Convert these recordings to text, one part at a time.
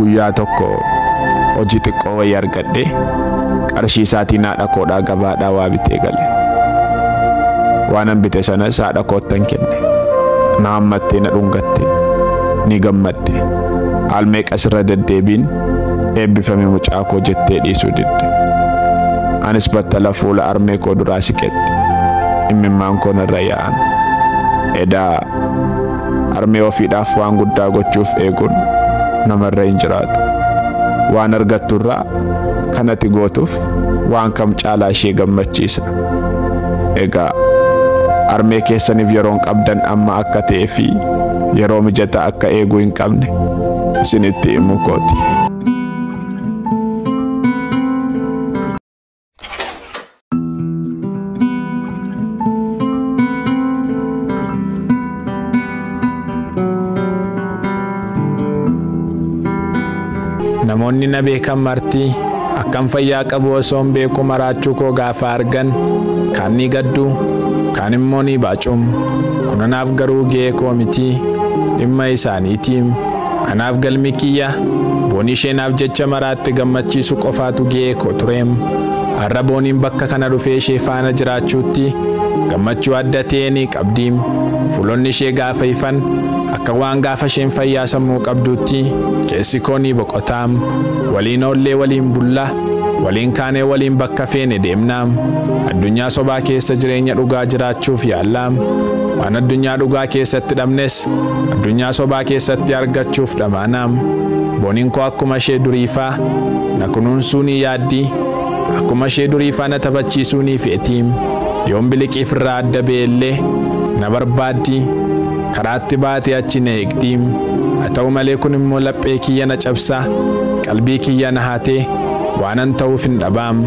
Guyyaa tokko hojii xiqqoo wayii argadhee qarshii isaatiin haadha koodhaa gabaadhaa waa bitee gale. Waanan bite sanas haadha koottan kenne. Na hammattee na dhungatte. Ni gammadde. Al meeqas irra deddeebiin eebbifame mucaa koo jettee dhiisuu didde. Anis battala fuula armee koo duraa siqetti. Imimmaan koo narra yaa'an. Edaa armee ofiidhaaf waan guddaa gochuuf eeguun namarra hin jiraatu. Waan argatturraa kan ati gootuuf waan kam caalaa ishee gammachiisa. Egaa armee keessaniif yeroon qabdan amma akka ta'ee fi yeroo mijataa akka eeguu hin qabne isinitti himuu kooti. Namoonni na beekan marti akkam fayyaa qabu osoo hin beeku maraachuu koo gaafa argan kaan ni gaddu kaan immoo ni baacum. Kun anaaf garuu ga'ee koo miti dhimma isaaniitiim. Anaaf galmi kiyya boonii isheenaaf jecha maraatti gammachiisu qofaatu ga'ee koo tureem. Har'a booniin bakka kana dhufee ishee faana jiraachuutti gammachuu adda ta'e ni qabdiim. Fuulonni ishee gaafa ifan akka waan gaafa isheen fayyaa sammuu qabduutti keessi koo ni boqotaam. Waliin oollee waliin bulla, waliin kaanee waliin bakka feene deemnaam. Addunyaa sobaa keessa jireenya dhugaa jiraachuuf yaallaam. Waan addunyaa dhugaa keessatti dhabnes addunyaa sobaa keessatti argachuuf dhamaanaam. Booniin koo akkuma ishee duriifaa na kunuunsuu ni yaaddi. Akkuma ishee duriifaa na taphachiisuu ni feetiim. Yoon biliqiif irraa adda ba'ellee na barbaaddi. Karaatti baatee achi na eegdiim. Haa ta'u malee kun immoo laphee kiyya na cabsa, qalbii kiyya na haatee waanan ta'uuf hin dhabaam.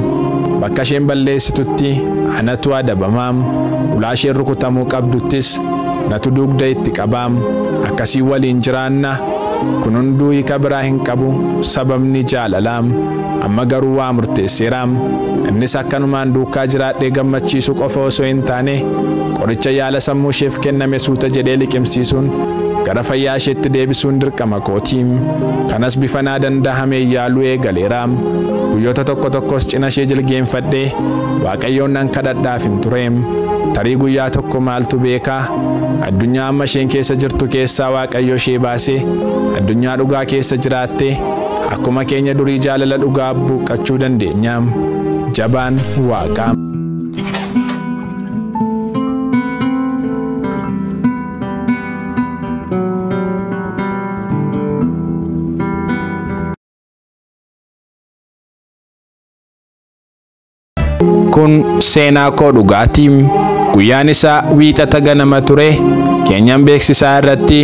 Bakka isheen balleessitutti anatu adabamaam. Ulaa isheen rukutamuu qabduttis natu dugda itti qabaam. Akkasii waliin jiraanna. Kun hunduu hiika biraa hin qabu sababni jaalalaam. Amma garuu waa murteesseeraam. Innis akkanumaan duukaa jiraadhee gammachiisu qofa osoo hin taane qoricha yaala sammuu isheef kenname suuta jedhee liqimsiisuun gara fayyaa isheetti deebisuun dirqama kootiim. Kanas bifa naa danda'ame yaaluu eegaleeraam. Guyyoota tokko tokkos cina ishee jilgeenfadhee Waaqayyoon nan kadhadhaaf hin tureem. Tarii guyyaa tokko maaltu beekaa? Addunyaa amma isheen keessa jirtu keessaa Waaqayyo ishee baasee addunyaa dhugaa keessa jiraattee akkuma keenya durii jaalala dhugaa buuqqachuu dandeenyaam. Jabaan Waaqaa. Kun seenaa koo dhugaatiim. Guyyaan isaa wiixata ganama ture. Keenyan beeksisaa irratti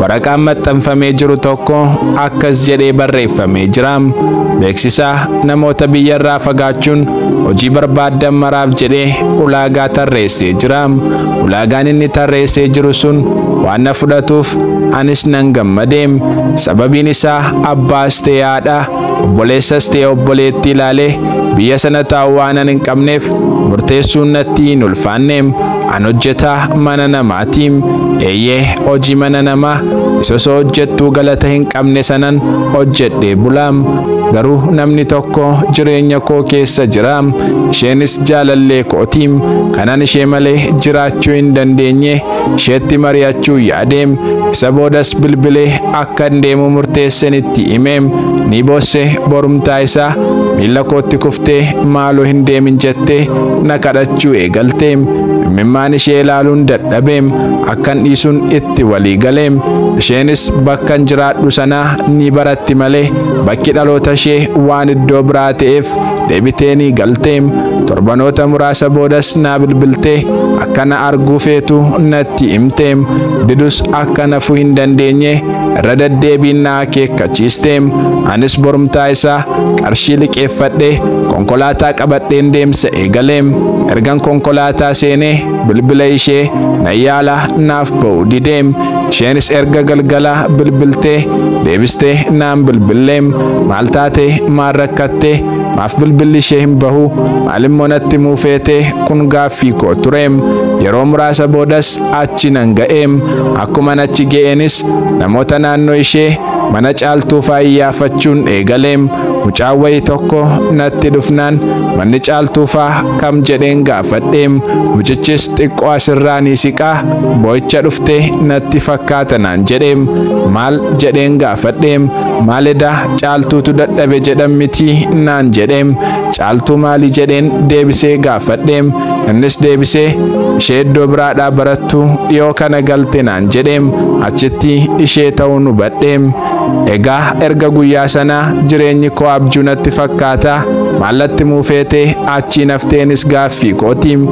waraqaan maxxanfamee jiru tokko akkas jedhee barreeffamee jiraam. Beeksisaa namoota biyyarraa fagaachuun hojii barbaaddan maraaf jedhee ulaagaa tarreessee jiraam. Ulaagaan inni tarreessee jiru sun waan na fudhatuuf anis nan gammadeem. Sababiin isaa abbaas ta'e haadha, obboleessas ta'e obboleettii ilaalee biyya sana taa'u waan hin qabneef murteessuun natti hin ulfaanneem. An hojjetaa mana namaatiim. Eeyyee hojii mana namaa isa osoo hojjettuu galata hin qabne sanan hojjedhee bulaam. Garuu namni tokko jireenya koo keessa jiraam. Isheenis jaalallee kootiim. Kanan ishee malee jiraachuu hin dandeenye isheetti mari'achuu yaadeem. Isa boodas bilbilee akka hin deemu murteessen itti himeem. Ni boosse borumtaa isaa miilla kootti kuftee maaloo hin deemin jettee na kadhachuu eegalteem. Imimmaan ishee ilaaluun dadhabeem. Akkan dhiisuun itti walii galeem. Isheenis bakkan jiraadhu sanaa ni baratti malee bakki dhaloota ishee waan iddoo biraa ta'eef deebitee ni galteem. Torbanoota muraasa boodas naa bilbiltee akka na arguu feetu natti himteem. Didus akka nafuu hin dandeenye irra deddeebiin na akeekkachiisteem. Anis borumtaa isaa qarshii liqeeffadhee konkolaataa qabadheen deemsa eegaleem. Ergan konkolaataa seenee bilbila ishee na yaala naaf ba'u dideem. Isheenis erga galgalaa bilbiltee deebistee naan bilbilleem. Maal taate maal rakkattee maaf bilbilli ishee hin bahu maalimmoo natti muufeetee kun gaaffii koo tureem. Yeroo muraasa boodas achi nan ga'eem. Akkuman achi ga'eenis namoota naannoo ishee Mana Caaltuu faa iyyaafachuun eegaleem. Mucaan wayii tokko natti dhufnaan manni Caaltuu faa kam jedheen gaafadheem. Mucichis xiqqoo asirraa ni siqaa boo'icha dhuftee natti fakkaata naan jedheem. Maal jedheen gaafadheem. Maal edaa Caaltuutu dadhabe jedhan mitii naan jedheem. Caaltuu maali jedheen deebisee gaafadheem. Innis deebisee ishee iddoo biraadhaa barattuu dhiyoo kana galte naan jedheem. Achitti ishee ta'uu hubadheem. Egaa erga guyyaa sanaa jireenyi koo abjuu natti fakkaata. Maallatti muufeetee achii nafteenis gaaffii kootiim.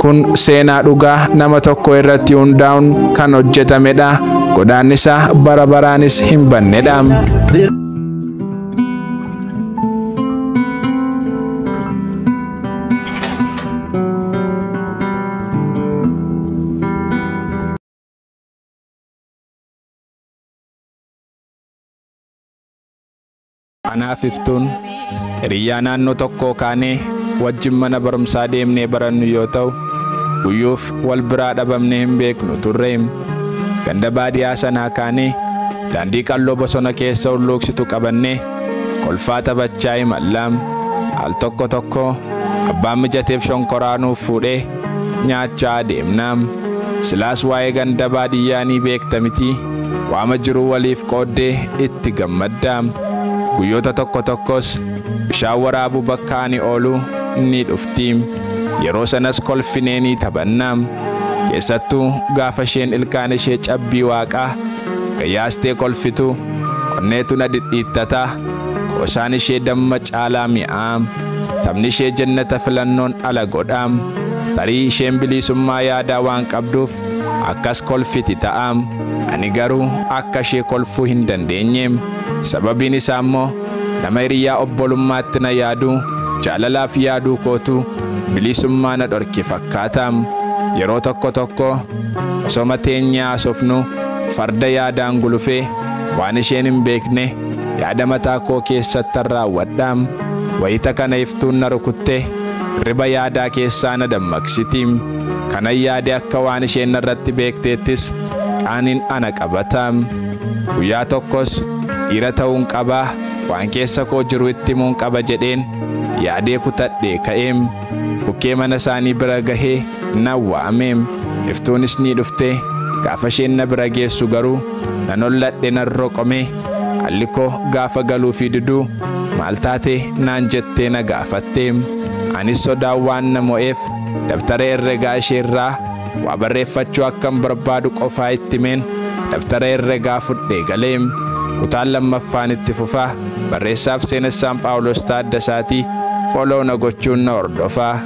Kun seenaa dhugaa nama tokko irratti hundaa'uun kan hojjetamedha. Godaannisa bara baraanis hin bannedha. Anaaf Iftuun hiriyyaa naannoo tokkoo kaanee wajjin mana barumsaa deemnee barannu yoo ta'u, guyyuuf wal biraa dhabamnee hin beeknu turreem. Ganda baadiyaa sanaa kaanee daandii qalloo bosona keessa hulluuqsitu qabannee kolfaa taphachaa imallaam. Al tokko tokko abbaan mijateef shonkoraa nuuf fuudhee nyaachaa deemnaam. Silaas waa'ee ganda baadiyyaa ni beekta mitii, waama jiruu waliif qooddee itti gammaddaam. Guyyoota tokko tokkos bishaan waraabuu bakka ani oolu ni dhuftiim. Yeroo sanas kolfinee ni taphannaam. Keessattuu gaafa isheen ilkaan ishee cabbii waaqaa gayyaastee kolfitu onneetu na dhidhiittataa. Qoosaan ishee damma caalaa mi'aam. Taphni ishee jannata filannoon ala godhaam. Tarii isheen bilisummaa yaadaa waan qabduuf akkas kolfiti ta'aam. Ani garuu akka ishee kolfuu hin dandeenyeem. Sababiin isaa immoo nama hiriyyaa obbolummaatti na yaaduu, jaalalaaf yaaduu kootu bilisummaa na dhorke fakkaataam. Yeroo tokko tokko osoma teenyee haasofnu farda yaadaan gulufee waan isheen hin beekne yaada mataa koo keessatti raawwadhaam. Wayita kana Iftuun na rukuttee riba yaadaa keessaa na dammaqsitiim. Kanan yaade akka waan isheen narratti beekteettis qaaniin ana qabataam. Guyyaa tokkos dhiira ta'uun qabaa, waan keessa koo jiru itti himuun qaba jedheen yaadee kutadhee ka'eem. Bukkee mana isaanii bira gahee nan waameem. Iftuunis ni dhuftee gaafa isheen na bira geessu garuu nan holladhe, nan roqomee. Alli koo gaafa galuu fi diduu maal taate naan jettee na gaafatteem. Anis sodaan waan na mo'eef dabtara herregaa isheerraa waa barreeffachuu akkan barbaadu qofaa itti himeen dabtara herregaa fudhee galeem. Kutaan lammaffaan itti fufaa. Barreessaaf seenessaan Phaawulos Taaddasaatii. Follow na gochuun na hordofaa.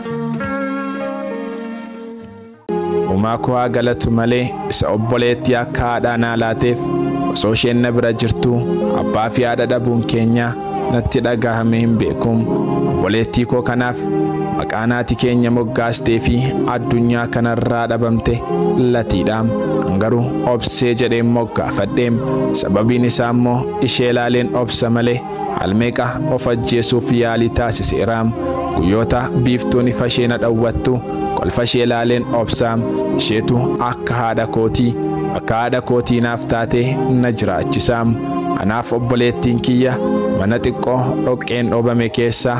Uumaa koo haa galatu malee isa obboleettii akka haadhaa naa laateef osoo isheen na bira jirtuu abbaa fi haadha dhabuun keenya natti dhagahame hin beekum. Obboleettii koo kanaaf maqaa naati keenya moggaastee fi addunyaa kanarraa dhabamte Latiidhaam. An garuu Obsee jedheen moggaafadheem. Sababiin isaa immoo ishee ilaaleen obsa malee almeeqa of ajjeesuuf yaalii taasiseeraam. Guyyoota biiftuun ifa ishee na dhawwattu kolfa ishee ilaaleen obsaam. Isheetu akka haadha kootii bakka haadha kootii naaf taatee na jiraachisaam. Anaaf obboleettiin kiyya mana xiqqoo dhoqqeen dhoobame keessa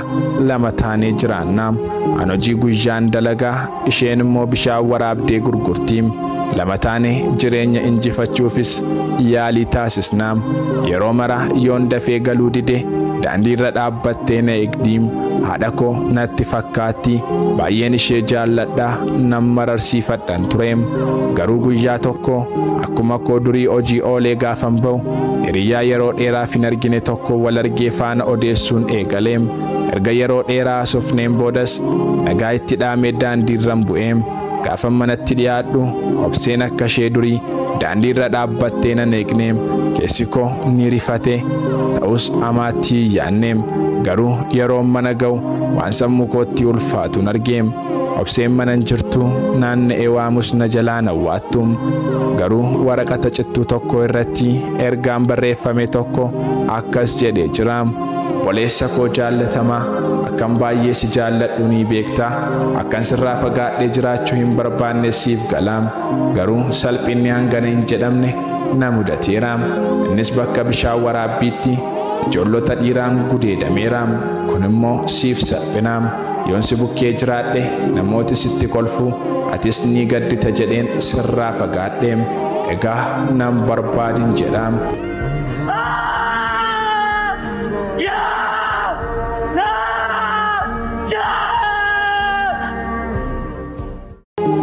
lama taanee jiraannaam. An hojii guyyaan dalagaa, isheen immoo bishaan waraabdee gurgurtiim. Lama taanee jireenya injifachuufis yaalii taasisnaam. Yeroo mara yoon dafee galuu dide daandii irra dhaabbattee na eegdiim. Haadha koo natti fakkaatti, baay'een ishee jaalladha, nan mararsiifadhan tureem. Garuu guyyaa tokko akkuma koo durii hojii oolee gaafan ba'u hiriyyaa yeroo dheeraaf hin argine tokko wal argee faana odeessuun eegaleem. Erga yeroo dheeraa haasofneen boodas nagaa itti dhaamee daandiirran bu'eem. Gaafan manatti dhiyaadhu Obseen akka ishee durii daandiirra dhaabbattee nan eegneem. Keessi koo ni rifate, ta'us amaatti hin yaanneem. Garuu yeroon mana ga'u waan sammuu kootti ulfaatuun argeem. Obseen mana hin jirtu, naanna'ee waamus na jalaa nawwaattuum. Garuu waraqata cittuu tokko irratti ergaan barreeffame tokko akkas jedhee jiraam. Obboleessa koo jaallatamaa, akkan baay'ee si jaalladhu ni beektaa. Akkan sirraa fagaadhee jiraachuu hin barbaanne siif galaam. Garuu salphinni hangana hin jedhamne na mudateera. Innis bakka bishaan waraabbiitti ijoollota dhiiraan gudeedameera. Kun immoo siif salphina. Yoon si bukkee jiraadhe namooti sitti kolfu, atis ni gaddita jedheen sirraa fagaadhe. Egaa nan barbaadin jedha.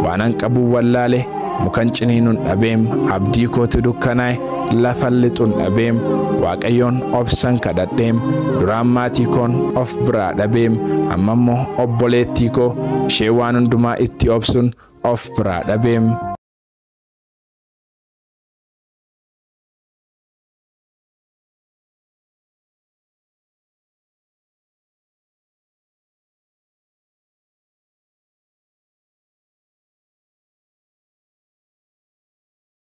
Waanan qabu wallaale, mukan ciniinuun dhabeem, abdii kootu dukkanaa'e, lafan lixuun dhabeem. Waaqayyoon obsan kadhadheem. Duraan maatii koon of biraa dhabeem, amma immoo obboleettii koo ishee waan hundumaa itti obsuun of biraa dhabeem.